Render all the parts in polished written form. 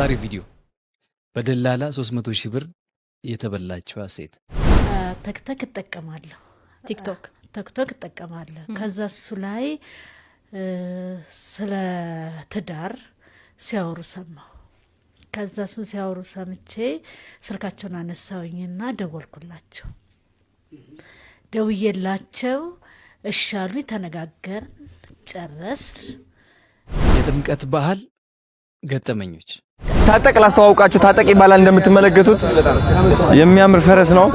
በዛሬው ቪዲዮ በደላላ 300 ሺህ ብር የተበላችዋ ሴት። ቲክቶክ እጠቀማለሁ። ቲክቶክ። ቲክቶክ እጠቀማለሁ። ከዛ እሱ ላይ ስለ ትዳር ሲያወሩ ሰማሁ። ከዛ እሱን ሲያወሩ ሰምቼ ስልካቸውን አነሳውኝና ደወልኩላቸው። ደውዬላቸው እሺ አሉኝ። ተነጋገርን፣ ጨረስ። የጥምቀት ባህል ገጠመኞች። ታጠቅ ላስተዋውቃችሁ፣ ታጠቅ ይባላል። እንደምትመለከቱት የሚያምር ፈረስ ነው።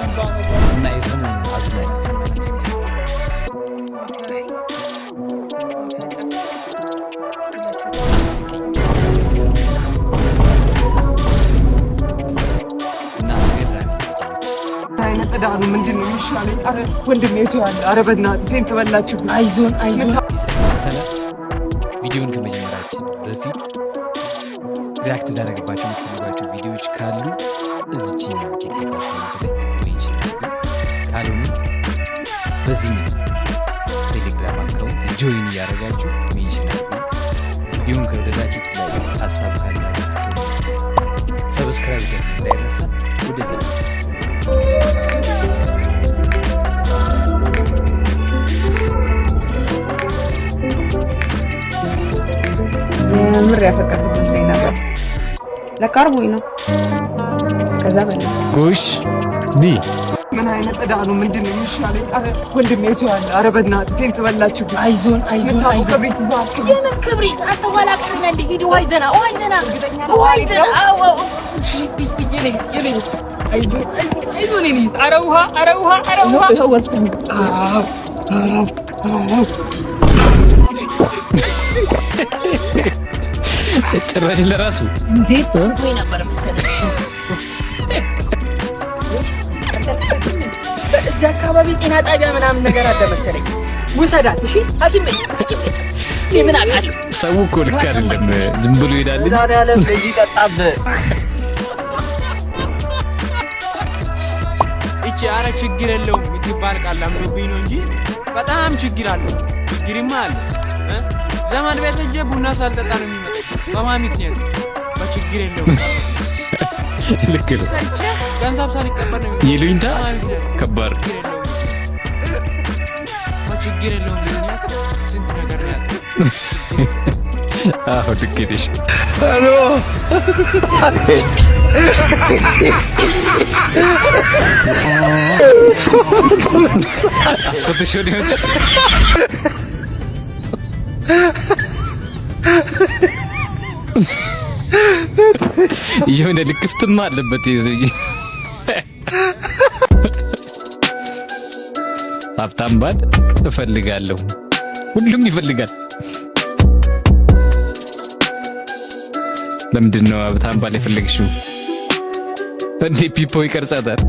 እና የሰሞኑ አዝናኝ እና አስገራሚ መረጃዎች። አይነት ዕዳ ነው። ምንድን ነው የሚሻለኝ? አረ ወንድሜ ሰው ያለ፣ አረ በእናትህ faint በላችብኝ። አይዞን አይዞን። ይዘን መጥተናል። ቪዲዮን ከመጀመራችን በፊት react እንዳደረግባቸው የምትፈልጓቸው ቪዲዮዎች ካሉ እዚችኛው ቲክቶክ account ላይ mention አድርጉ። ካልሆነ በዚህኛው ቴሌግራም account join እያደረጋችሁ mention አድርጉ። ቪዲዮን ከወደዳችሁት like፣ ሀሳብ ካላችሁ subscribe ደግሞ እንዳይረሳ። ወደ ቪዲዮ። የምር ያፈቀርኩት መስሎኝ ነበር። ለካ አርቦኝ ነው። ከዛ በላ ጎሽ ቢ ምን አይነት ዕዳ ነው? ምንድን ነው የሚሻለኝ? አረ ወንድሜ ሰው ያለ፣ አረ በእናትህ faint በላችብኝ። አይዞን አይዞን። ክብሪት ይዘሃል? የምን ክብሪት? አንተ ኋላ ቀርና እንደ ሂድ፣ ውሃ ይዘና፣ ውሃ ይዘና፣ ውሃ ይዘና። አዎ አዎ። የኔ አይዞን አይዞን የኔ፣ ኧረ ውሃ፣ ኧረ ውሃ፣ ኧረ ውሃ። አዎ አዎ። ጭራሽ ለራሱ እንዴት ወይ ነበር መሰለኝ። እዚህ አካባቢ ጤና ጣቢያ ምናምን ነገር አለ መሰለኝ። ውሰዳት። እሺ ሐኪም ቤት፣ ሐኪም ቤት። እኔ ምን አውቃለሁ? ሰው እኮ ልክ አይደለም። ዝም ብሎ ይሄዳል እንጂ። መድኃኒዓለም በዚህ ጠጣብህ። እቺ አረ ችግር የለውም የምትባል ቃል ለምዶብኝ ነው እንጂ በጣም ችግር አለው። ችግርማ አለ እ? ዘመድ ቤት ሄጄ ቡና ሳልጠጣ ነው የሚመጣው። በማን ምክንያት? በችግር የለውም። ልክ ነው። ሰርቼ ገንዘብ ሳልቀበል ነው የሚመጣው። ይሉኝታ በማን ምክንያት? ከባድ። ችግር የለውም። በችግር የለውም ምክንያት ስንት ነገር ነው ያልኩት። አዎ ልክ ነሽ። አስፈትሾ ነው የመጣው። የሆነ ልክፍትማ አለበት ይሄ ሰውዬ። ሀብታም ባል እፈልጋለሁ። ሁሉም ይፈልጋል። ለምንድን ነው ሀብታም ባል የፈለግሽው? እንዴ ፒፖ ይቀርጻታል።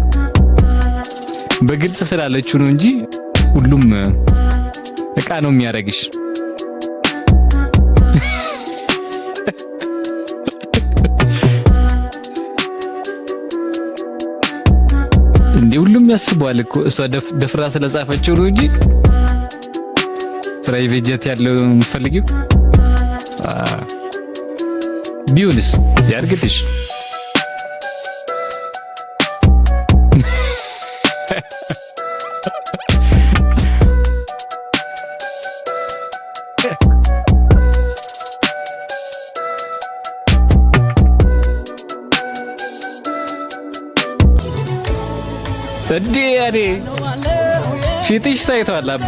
በግልጽ ስላለችው ነው እንጂ ሁሉም እቃ ነው የሚያደርግሽ። እንዴ ሁሉም ያስበዋል እኮ፣ እሷ ደፍራ ስለጻፈችው ነው እንጂ። Private jet ያለው የምትፈልጊው ቢሆንስ ያርግልሽ። እንዴ ያኔ ፊትሽ ታይቷል አባ።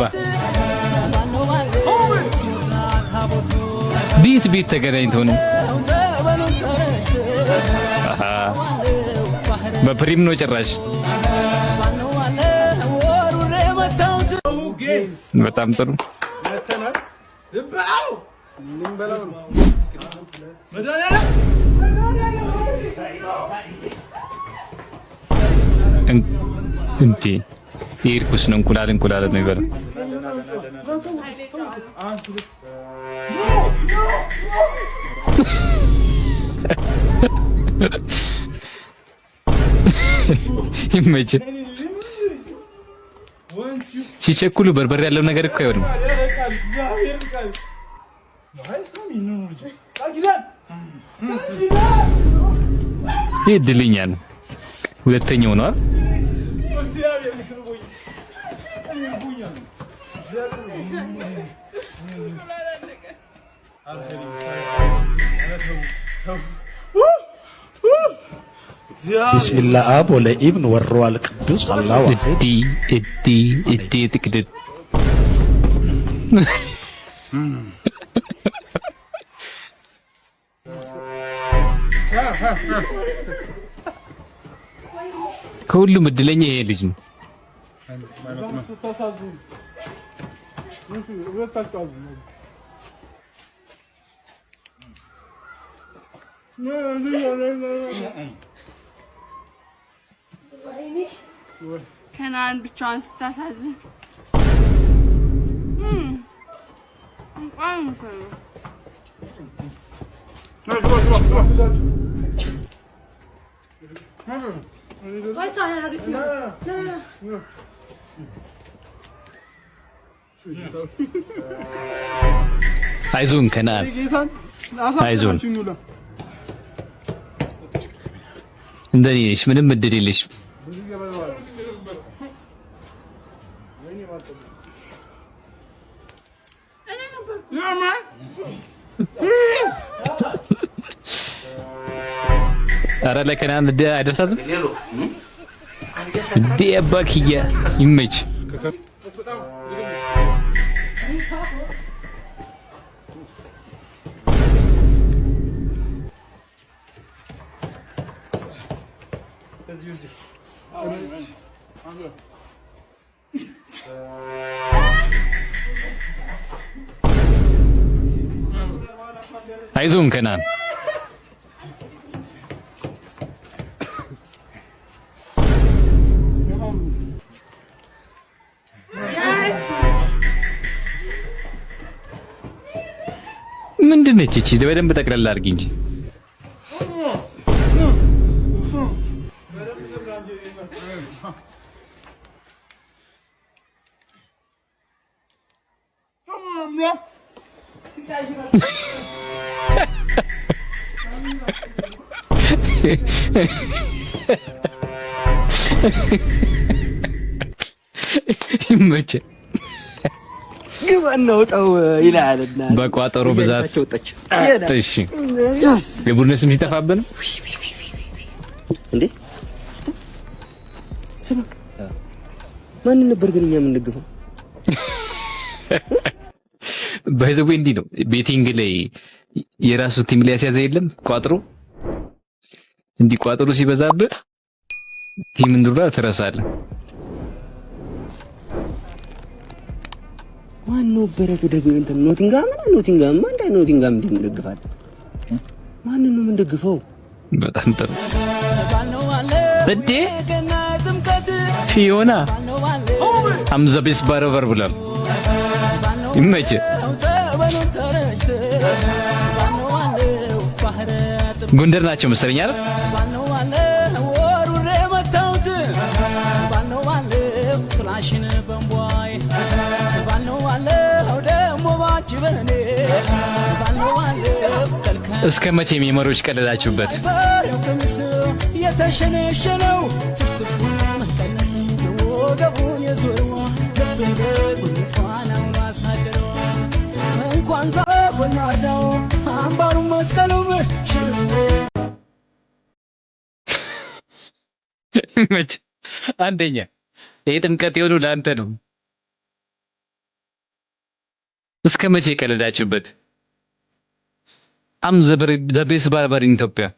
ቤት ቤት ተገናኝተው ነው። አሃ በፕሪም ነው ጭራሽ። በጣም ጥሩ። እንዴ ይህ እርኩስ ነው። እንቁላል እንቁላል ነው የሚበላው። ይመችህ። ሲቸኩሉ በርበሬ ያለው ነገር እኮ አይሆንም። ይህ እድለኛ ነው። ሁለተኛው ነው አይደል? ቢስሚላህ አብ ወለኢብን ወሩሃል ቅዱስ አላህ ዋሂድ። እዲ እዲ እዲ ጥቅድድ። ከሁሉም እድለኛ ይሄ ልጅ ነው። ከናን ብቻዋን ስታሳዝን እንኳን። አይዞን ከነአን አይዞን። እንደኔ ነሽ፣ ምንም እድል የለሽም። ኧረ ለከነአን እድል አይደርሳትም። እንዴ አባክዬ ይመች። አይዞን ከነአን። ምንድን ነች እቺ? በደንብ ጠቅለል አድርጊ እንጂ። ይመችህ። ግባ እናውጣው ይላልና በቋጠሮ ብዛት ወጣች። እሺ፣ የቡድን ስም ሲጠፋብን እንዴ ስማ፣ ማንን ነበር ግን እኛ የምንደግፈው? By the way እንዲህ ነው። Betting ላይ የራሱ team ላይ ያስያዘ የለም ቋጥሮ። እንዲህ ቋጥሮ ሲበዛብህ team እንዱላ ትረሳለህ። ማን ነበረ ደግሞ እንትን ኖቲንግሃም ነው። ኖቲንግሃም ማን እንደ ኖቲንግሃም እንዴት እንደግፋለን? ማንን ነው የምንደግፈው? በጣም ጥሩ። እንዴ ፊዮና "I'm the best barber" ብሏል። ይመችህ። ጎንደር ናቸው መሰለኝ አይደል? እስከ መቼ memer ኦች ቀለዳችሁበት? የተሸነሸነው ትፍትፉን መቀነት ወገቡን የዞረው ልብ ጉንፋናው ማሳደረው እንኳን ዛጎናዳው አምባሩ መስቀሉም። ይመችህ። አንደኛ ይህ ጥምቀት የሆኑ ለአንተ ነው። እስከ መቼ ቀለዳችሁበት? "I'm the best barber in Ethiopia።"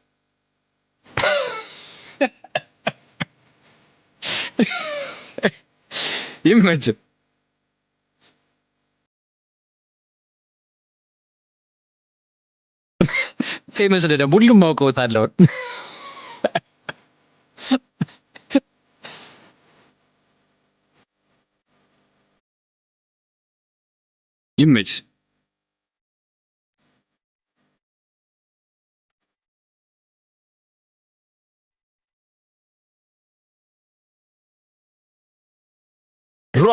ይመችህ። Famous ደግሞ ሁሉም አውቀውታል አሁን። ይመችህ። ሯ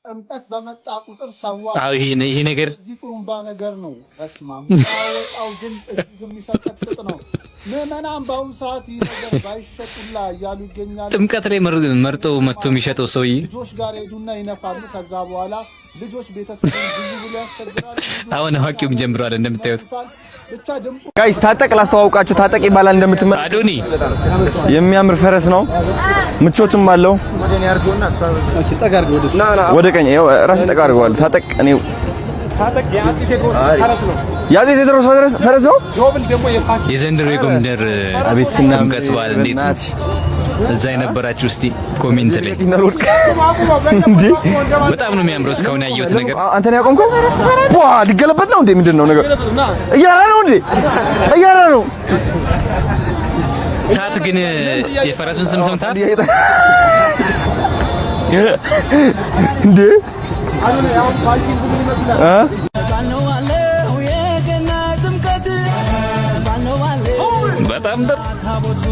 ጥምቀት በመጣ ቁጥር ሰዋ አዎ፣ ይሄ ነገር እዚህ ጥሩምባ ነገር ነው። በስመ አብ የሚያወጣው ድምፅ እጅግ የሚሰቀጥጥ ነው። ምዕመናን በአሁኑ ሰዓት ይህ ነገር ባይሸጡላ እያሉ ይገኛሉ። ጥምቀት ላይ መርጦ መጥቶ የሚሸጠው ሰውዬ። ልጆች ጋር ሄዱና ይነፋሉ። ከዛ በኋላ ልጆች ቤተሰብን ብዙ ብሎ ያስቸግራሉ። አሁን አዋቂውም ጀምረዋል እንደምታዩት። ብቻ ድምፁ Guys፣ ታጠቅ ላስተዋውቃችሁ። ታጠቅ ይባላል እንደምትመ አዶኒ። የሚያምር ፈረስ ነው። ምቾትም አለው። ወደ ቀኝ ይኸው ራስህ ጠጋ አድርገዋለሁ። ታጠቅ እኔ የአፄ ቴዎድሮስ ፈረስ ነው። የዘንድሮ የጎንደር አቤት ስናምር! ጥምቀት በዓል እንዴት ነው? እዛ የነበራችሁ እስቲ comment ላይ። እንዴ! በጣም ነው የሚያምረው እስካሁን ያየሁት ነገር። አንተ ነው ያቆምከው? ዋ ሊገለበጥ ነው እንዴ? ምንድን ነው ነገር? እያራ ነው እንዴ? እያራ ነው። ታት ግን የፈረሱን ስም ሰምተሃል? እንዴ እ የገና ጥምቀት ባልነው ባለው በጣም ጥሩ። ታቦቱ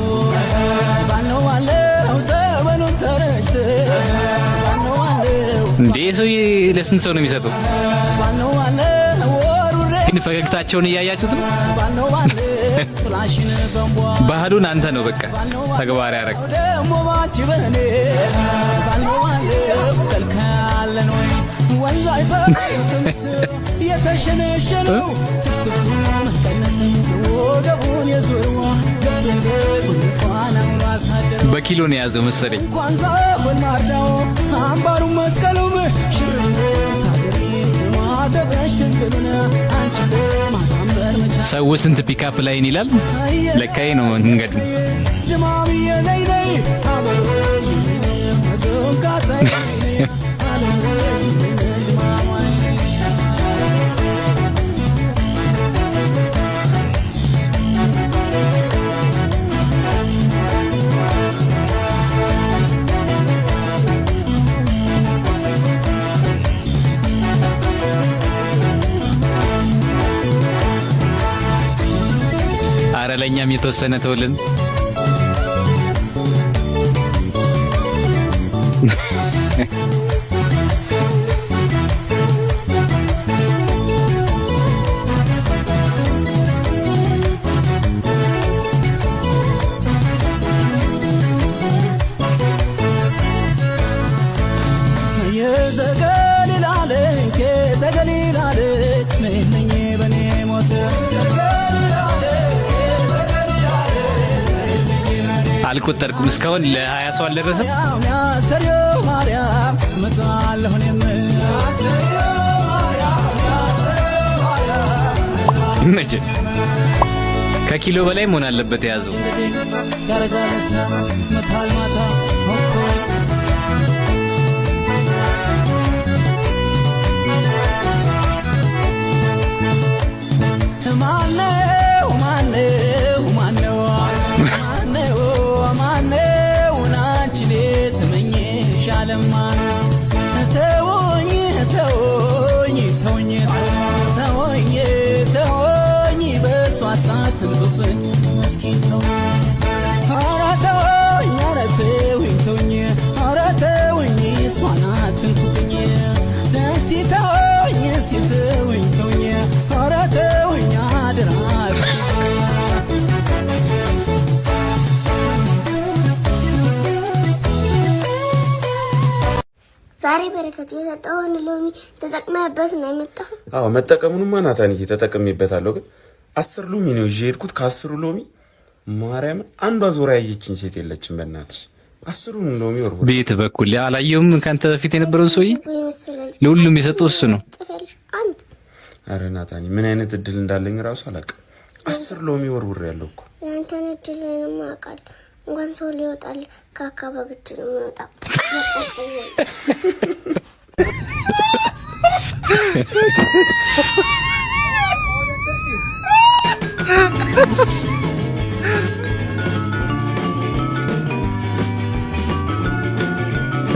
ባልነው ባለው ጸበሉን ተረጭት ባልነው ባለው እንዴ፣ ሰውዬ ለስንት ሰው ነው የሚሰጠው? ባልነው ባለው ወሩሬ ግን ፈገግታቸውን እያያችሁት ነው። ባልነው ባለው ጥላሽን በንቧ ባህሉን አንተ ነው በቃ ተግባር ያደረግ። ደሞ ባንቺ በኔ ባልነው ባለው ከልካለን ወይ ወንዝ አይፈቅምስ የተሸነሸነው ትፍትፉን ቀነትን ወገቡን የዞርዋ ጉንፋናውን አሳደረው። በኪሎ ነው የያዘው መሰለኝ። እንኳን ዛፉን ማርዳው አምባሩ መስቀሉም ሽርም ታገሪ ማተበሽ ድንግሉን አንቺ ማሳመር መቻ ሰው ስንት pickup line ይላል። ለካ ይሄ ነው መንገዱ። ድማምዬ ነይ ነይ አበሮ መዞንካታ አረ ለእኛም የተወሰነ ተውልን። የዘገሊላ ልጅ የዘገሊላ ልጅ ነይልኝ በኔ ሞት። አልቆጠርኩም እስካሁን ለ20 ሰው አልደረሰም። ያስተርዮ ማርያም እመጣለሁ እኔም። መቼ ከኪሎ በላይ መሆን አለበት የያዘው። ያረጋልሳ መታል ማታ ሆኮ። ማነው ማነው ማነው ማነው ማነው አንቺን የተመኘሽ ዓለም ማነው? ተወኝ ተወኝ ተወኝ ተወኝ ተወኝ በሷ ሳትምጡብኝ እስኪ ተወኝ ኧረ ተወኝ ኧረ ተወኝ ተወኝ ኧረ ተወኝ እሷን አትንኩብኝ እስቲ ተወኝ እስቲ ተወኝ ተወኝ ኧረ ተወኝ አደራ። ዛሬ በረከት የሰጠውን ሎሚ ተጠቅመህበት ነው የመጣው። አዎ፣ መጠቀሙንማ ናታንዬ ተጠቅሜበታለሁ። ግን 10 ሎሚ ነው ይዤ የሄድኩት። ከ10ሩ ሎሚ ማርያምን አንዷ ዞራ ያየችኝ ሴት የለችም። በእናትሽ 10ሩን ሎሚ ወርውር። ቤት በኩል አላየውም። ከአንተ በፊት የነበረውን ሰውዬ ወይ መሰለህ። ለሁሉም የሰጠው እሱ ነው። ጥፈልሽ አንድ አረ ናታኒ፣ ምን አይነት እድል እንዳለኝ ራሱ አላውቅም። 10 ሎሚ ወርውር ያለው እኮ። የአንተን እድል እኔማ አውቃለሁ። እንኳን ሰው ሊወጣል ካካ በግድ ነው የሚወጣው።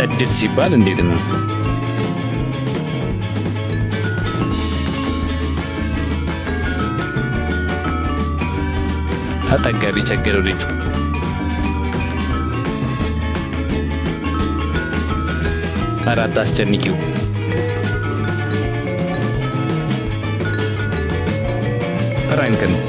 እድል ሲባል እንዴት ነው? አጠጋቢ ቸገረው ልጁ። ኧረ አታስጨንቂው። Prank ነው።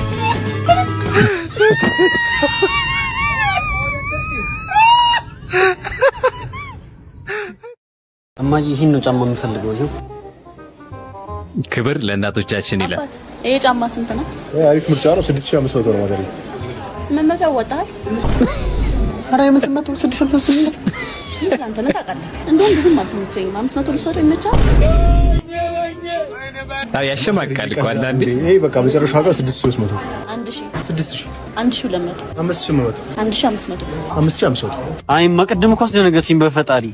እማዬ፣ ይህን ነው ጫማ የምፈልገው። ይኸው። ክብር ለእናቶቻችን ይላል። አባት፣ ይሄ ጫማ ስንት ነው? አሪፍ ምርጫ ነው። 6500 ነው ማዘር። 800 ያዋጣሃል? ኧረ የምስመቱ 608። ዝም ብለህ አንተ ነህ ታውቃለህ። እንደውም ብዙም አልተመቸኝም። 500 ልውሰደው፣ ይመቻል? አዎ፣ ያሸማቅቃል እኮ አንዳንዴ። ይሄ በቃ መጨረሻ ዋጋ 6300። 1000። 6000። 1200። 5800። 1500። 5500። አይማ፣ ቅድም እኮ አስደነገጥሽኝ በፈጣሪ።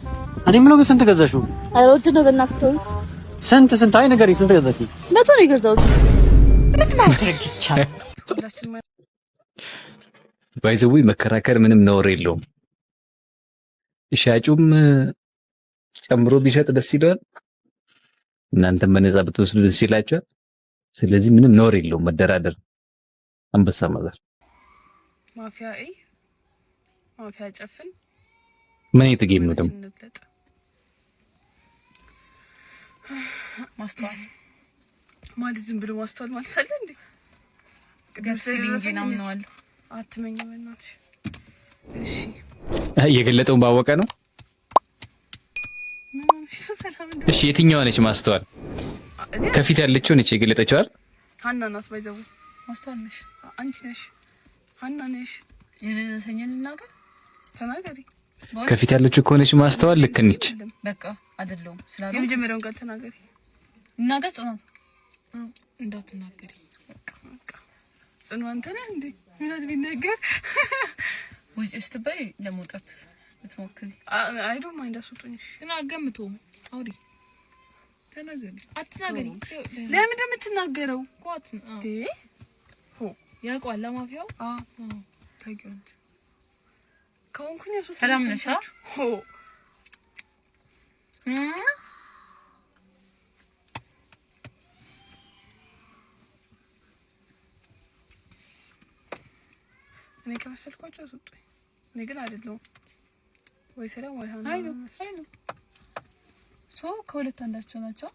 እኔ የምለው ግን ስንት ገዛሽው? ኧረ ውድ ነው፣ በእናትህ ተወኝ። ስንት ስንት? አይ ንገሪኝ፣ ስንት ገዛሽው? 100 ነው የገዛሁት። ምን ማድረግ ይቻላል? By the way መከራከር ምንም ነውር የለውም። ሻጩም ጨምሮ ቢሸጥ ደስ ይለዋል። እናንተም በነፃ ብትወስዱ ደስ ይላቸዋል። ስለዚህ ምንም ነውር የለውም መደራደር። አንበሳ ማዘር። ማፊያ ኤ ማፊያ ጨፍን። ምን አይነት game ነው ደግሞ? እንብለጥ። ማስተዋል ማለት ዝም ብሎ ማስተዋል ማለት አለ እንዴ? Gut feeling አምነዋለሁ። አትመኝ በእናትሽ። እሺ። የገለጠውን ባወቀ ነው። ምን ሆነሽ ነው? ሰላም እንደ እሺ፣ የትኛዋ ነች ማስተዋል? ከፊት ያለችው ነች የገለጠችው አይደል? ሀና ናት። By the way ማስተዋል ነሽ። አንቺ ነሽ። ሀና ነሽ። የደረሰኝን ልናገር። ተናገሪ። ከፊት ያለችው ከሆነች ማስተዋል ልክ ነች። በቃ አይደለሁም ስላሉ የመጀመሪያውን ቃል ተናገሪ። እናገር ጽናት። እንዳትናገሪ። በቃ ጽኑ አንተ ነህ እንዴ? ምን ቢናገር? ውጭ ስትበይ ለመውጣት ብትሞክሪ። I don't mind፣ አስወጡኝ። እሺ። ግን አገምቶም አውሪ። ተናገሪ። አትናገሪ። ለምንድን ነው የምትናገረው? ቋት እንዴ ሆ ያውቀዋል ለማፊያው። አዎ፣ ታውቂዋለሽ። ከሆንኩኝ ያስወጣኝ። ሰላም ነሽ? አ? ሆ። እኔ ከመሰልኳቸው አስወጡኝ። እኔ ግን አይደለሁም። ወይ ሰላም ወይ ሀና። አይ ነው፣ አይ ነው። So ከሁለት አንዳቸው ናቸው።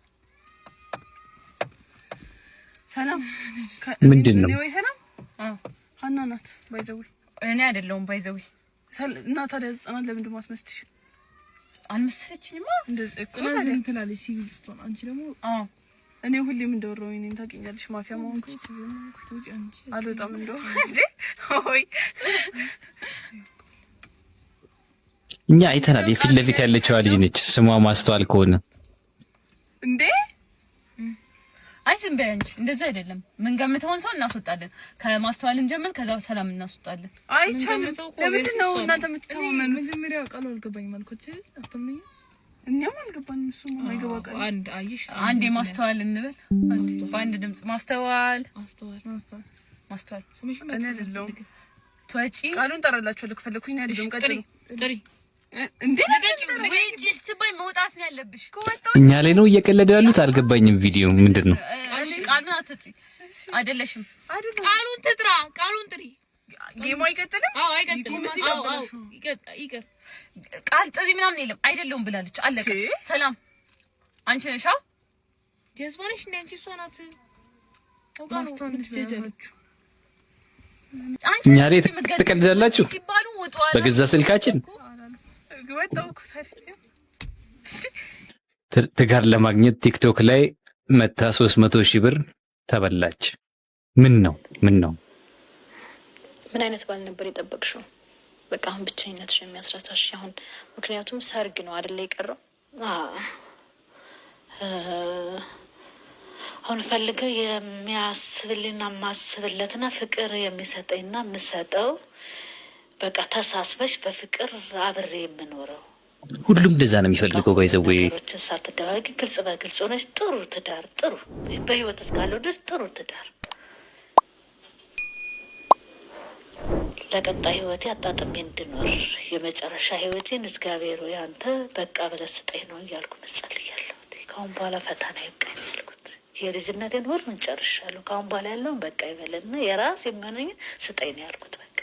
ሰላም። ምንድን ነው? እኔ ወይ ሰላም ሀና ናት። By the way እኔ አይደለሁም by the way። እና ታዲያ ጽናት ለምንድን ነው ማስመስልሽ? አልመሰለችኝማ። ጽናት ዝም ትላለች ሲቪል ስትሆን፣ አንቺ ደግሞ አዎ። እኔ ሁሌም እንደወራሁኝ እኔን ታውቂኛለሽ። ማፊያ መሆንኩኝ ሲቪል መሆንኩኝ አልወጣም እንደው እንዴ ሆይ። እኛ አይተናል። የፊት ለፊት ያለችዋ ልጅ ነች ስሟ ማስተዋል ከሆነ። እንዴ። አይ ዝም በይ አንቺ፣ እንደዛ አይደለም። ምንገምተውን ሰው እናስወጣለን። ከማስተዋል እንጀምር፣ ከዛ ሰላም እናስወጣለን። አይቻልም። ለምንድን ነው እናንተ የምትተማመኑት? መጀመሪያ ቃሉ አልገባኝም አልኩት። አታምኚኝ? እኛም አልገባንም። እሱ የማይገባ ቃል። አንድ አየሽ። አንድ የማስተዋል እንበል። በአንድ ድምጽ ማስተዋል። ማስተዋል። ማስተዋል። ማስተዋል። እኔ አይደለሁም። ትወጪ። ቃሉን ጠራላችኋለሁ ከፈለኩኝ። እኔ አይደለሁም። ቀጥሉ። ጥሪ። እንዴ። ውጪ ስትባይ መውጣት ነው ያለብሽ። እኛ ላይ ነው እየቀለዱ ያሉት። አልገባኝም። ቪዲዮ ምንድን ነው? እሺ ቃሉን አትጥሪ። አይደለሽም። ቃሉን ትጥራ፣ ቃሉን ጥሪ። Game ኡ አይቀጥልም። አዎ አይቀጥልም። አዎ፣ ይቅር። ቃል ጥሪ ምናምን የለም። አይደለሁም ብላለች። አለቀ። ሰላም አንቺ ነሽ? አዎ። ጀዝባ ነሽ እንደ አንቺ፣ እሷ ናት። አንቺ እኛ ላይ ትቀልዳላችሁ ሲባሉ ውጡ አላ በገዛ ስልካችን። ወጣሁ እኮ ታዲያ። ትዳር ለማግኘት ቲክቶክ ላይ መታ 300,000 ብር ተበላች። ምን ነው ምን ነው? ምን አይነት ባል ነበር የጠበቅሽው? በቃ አሁን ብቸኝነትሽ የሚያስረሳሽ አሁን፣ ምክንያቱም ሰርግ ነው አደለ የቀረው። አሁን ፈልገው የሚያስብልኝና የማስብለትና ፍቅር የሚሰጠኝና የምሰጠው፣ በቃ ተሳስበሽ በፍቅር አብሬ የምኖረው። ሁሉም እንደዛ ነው የሚፈልገው። By the way ነገሮችን ሳትደባበቂ ግልጽ በግልጽ ሆነች ጥሩ ትዳር፣ ጥሩ በህይወት እስካለው ድረስ ጥሩ ትዳር ለቀጣይ ህይወቴ አጣጥሜ እንድኖር የመጨረሻ ህይወቴን እግዚአብሔር ሆይ አንተ በቃ ብለህ ስጠኝ ነው እያልኩ መጸለይ ያለሁት። ከአሁን በኋላ ፈተና ይብቃኝ ያልኩት። የልጅነቴን ሁሉን ጨርሻለሁ። ከአሁን በኋላ ያለውን በቃ ይበልና የራስ የሚሆነኝን ስጠኝ ነው ያልኩት። በቃ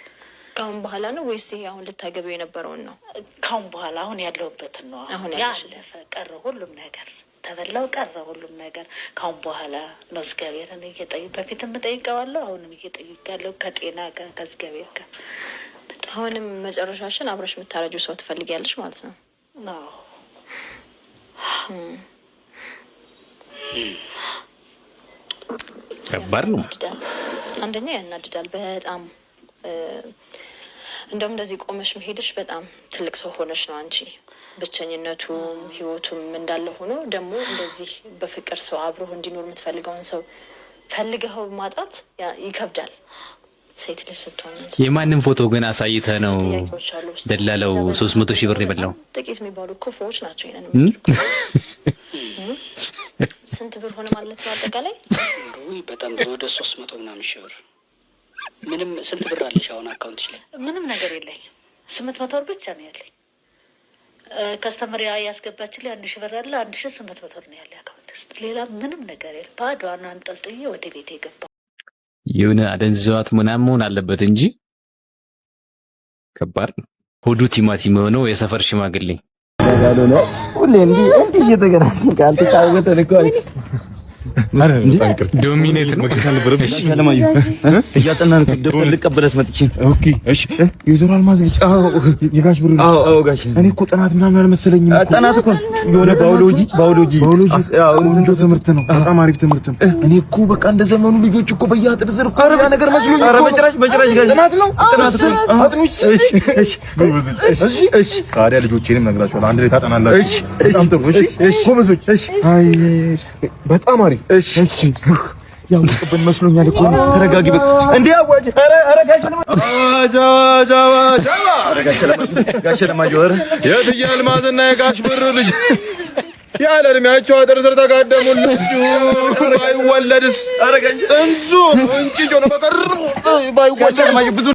ከአሁን በኋላ ነው ወይስ ይሄ አሁን ልታገቢው የነበረውን ነው? ከአሁን በኋላ አሁን ያለሁበትን ነው። አሁን ያለፈ ቀረ፣ ሁሉም ነገር ተበላው ቀረ፣ ሁሉም ነገር ከአሁን በኋላ ነው። እግዚአብሔርን እየጠየቅ በፊትም እጠይቀዋለሁ፣ አሁንም እየጠይቃለሁ ከጤና ጋር ከእግዚአብሔር ጋር። አሁንም መጨረሻሽን አብረሽ የምታረጂው ሰው ትፈልጊያለሽ ማለት ነው? አዎ። ከባድ ነው። ያናድዳል። አንደኛ ያናድዳል በጣም። እንደውም እንደዚህ ቆመሽ መሄድሽ በጣም ትልቅ ሰው ሆነሽ ነው አንቺ። ብቸኝነቱም ህይወቱም እንዳለ ሆኖ ደግሞ እንደዚህ በፍቅር ሰው አብሮህ እንዲኖር የምትፈልገውን ሰው ፈልገኸው ማጣት ይከብዳል። ሴት ልጅ ስትሆን የማንም ፎቶ ግን አሳይተህ ነው ጥያቄዎች አሉ ውስጥ። ደላለው 300,000 ብር የበላው? ጥቂት የሚባሉ ክፉዎች ናቸው ይሄንን። ስንት ብር ሆነ ማለት ነው አጠቃላይ? ውይ በጣም ብዙ፣ ወደ 300 ምናምን ሺህ ብር። ምንም ስንት ብር አለሽ አሁን account ሽ ላይ? ምንም ነገር የለኝም። 800 ብር ብቻ ነው ያለኝ። Customer ያስገባችልኝ 1000 ብር አለ። 1800 ብር ነው ያለ account ውስጥ። ሌላ ምንም ነገር የለም። ባዶዋን አንጠልጥዬ ወደ ቤት የገባ የሆነ አደንዝዘዋት ምናምን መሆን አለበት እንጂ ከባድ ነው። ሆዱ ቲማቲም የሆነው የሰፈር ሽማግሌ። ሁሌ እንዲህ እንዲህ እየተገናኘን ካልተጫወተን እኮ Dominate ነው። እያጠናን ደብተር ልቀበለት መጥቼ። Okay፣ እሺ። የወይዘሮ አልማዝ ልጅ? አዎ፣ የጋሽ ብሩ? አዎ፣ አዎ ጋሽ። እኔ እኮ ጥናት ምናምን አልመሰለኝም እኮ። ጥናት እኮ የሆነ ባዮሎጂ። ባዮሎጂ ቆንጆ ትምህርት ነው። በጣም አሪፍ ትምህርት ነው። እኔ እኮ በቃ እንደ ዘመኑ ልጆች እኮ በየአጥር ስር እኮ ያ ነገር መስሎኝ እኮ። ኧረ በጭራሽ በጭራሽ ጋሽ። ጥናት ነው። ጥናት ነው። አጥኑ። እሺ፣ እሺ፣ እሺ፣ እሺ። ታዲያ ልጆቼንም ነግራቸዋለሁ። አንድ ላይ ታጠናላችሁ። እሺ፣ በጣም ጥሩ። እሺ፣ ጎበዞች። አይ በጣም አሪፍ። እሺ፣ ያውቅብን መስሎኛል እኮ። ተረጋጊ በቃ። እንዴ አዋጅ! ኧረ ኧረ ጋሽ ጋሽ ለማየሁ ኧረ የእትዬ አልማዝና የጋሽ ብሩ ልጅ ያለ እድሜያቸው አጥር ስር ተጋደሙላችሁ። ባይወለድስ ጽንሱ እንጭጭ ሆነ በቀር ባይወለድስ ብዙ